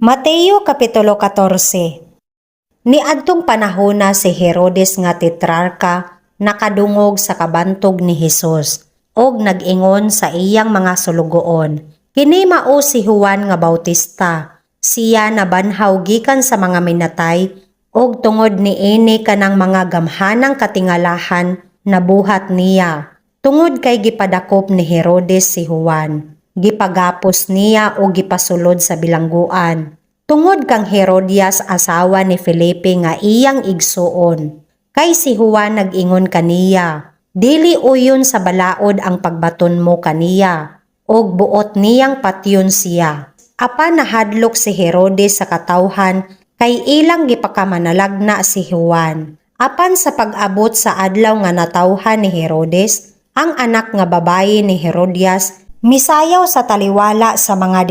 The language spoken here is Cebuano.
Mateo Kapitulo 14. Niadtong panahona, si Herodes nga tetrarka nakadungog sa kabantog ni Hesus og nag-ingon sa iyang mga sulugoon, "Kini mao si Juan nga Bautista. Siya nabanhaw gikan sa mga minatay og tungod niini kanang mga gamhanang katingalahan nabuhat niya." Tungod kay gipadakop ni Herodes si Juan, gipagapos niya o gipasulod sa bilangguan. Tungod kang Herodias, asawa ni Felipe nga iyang igsuon. Kay si Juan nag-ingon kaniya, "Dili uyon sa balaod ang pagbaton mo kaniya," og buot niyang patyon siya. Apan nahadlok si Herodes sa katawhan kay ilang gipakamanalagna si Juan. Apan sa pag-abot sa adlaw nga natawhan ni Herodes, ang anak nga babayi ni Herodias misayaw sa taliwala sa mga